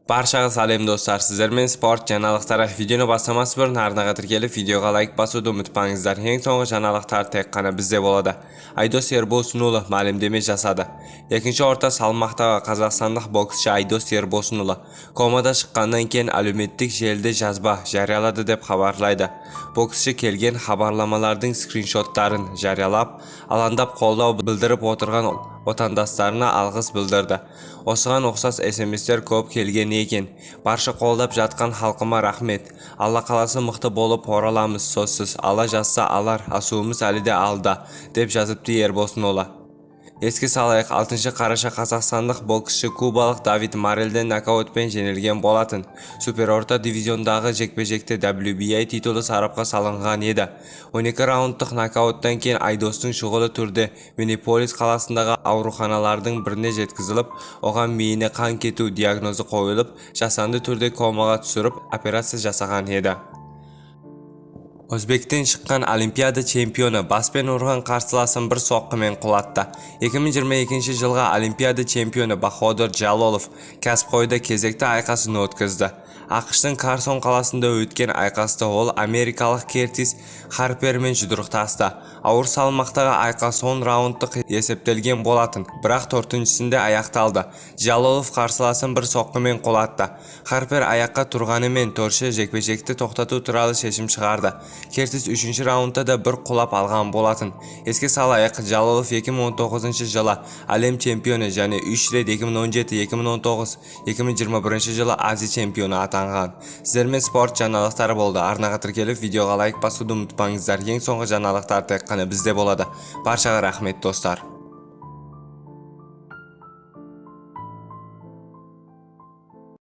Баршаға сәлем, достар! Сіздермен спорт жаңалықтары. Видеоны бастамас бұрын арнаға тіркеліп, видеоға лайк басуды ұмытпаңыздар. Ең соңғы жаңалықтар тек қана бізде болады. Айдос Ербосынұлы мәлімдеме жасады. Екінші орта салмақтағы қазақстандық боксшы Айдос Ербосынұлы комада шыққаннан кейін әлеуметтік желіде жазба жариялады деп хабарлайды. Боксшы келген хабарламалардың скриншоттарын жариялап, алаңдап, қолдау білдіріп отырған отандастарына алғыс білдірді. Осыған ұқсас смстер көп келген екен. Барша қолдап жатқан халқыма рахмет. Алла қаласа, мықты болып ораламыз сөзсіз. Алла жазса, алар асуымыз әлі де алда, деп жазыпты Ербосынұлы. Еске салайық, 6 қараша қазақстандық боксшы кубалық Давид Морелден нокаутпен жеңілген болатын. Суперорта дивизиондағы жекпе-жекте WBA титулы сарапқа салынған еді. 12 раундтық нокауттан кейін Айдостың шұғыл түрде Миннеаполис қаласындағы ауруханалардың біріне жеткізіліп, оған миына қан кету диагнозы қойылып, жасанды түрде комаға түсіріп, операция жасаған еді. Өзбектен шыққан Олимпиада чемпионы баспен ұрған қарсыласын бір соққымен құлатты. 2022 жылғы Олимпиада чемпионы Баходир Жалолов кәсіпқойда кезекті айқасын өткізді. АҚШ-тың Карсон қаласында өткен айқаста ол америкалық Кертис Харпермен жұдырықтасты. Ауыр салмақтағы айқас 10 раундтық есептелген болатын, бірақ төртіншісінде аяқталды. Жалолов қарсыласын бір соққымен құлатты. Харпер аяққа тұрғанымен, төреші жекпе-жекті тоқтату туралы шешім шығарды. Кертис үшінші раундта да бір құлап алған болатын. Еске салайық, Жалолов 2019 жылы әлем чемпионы және үш рет 2017, 2019, 2021 жылы Азия чемпионы атанған. Сіздермен спорт жаңалықтары болды. Арнаға тіркеліп, видеоға лайк басуды ұмытпаңыздар. Ең соңғы жаңалықтар тек қана бізде болады. Баршаға рахмет, достар.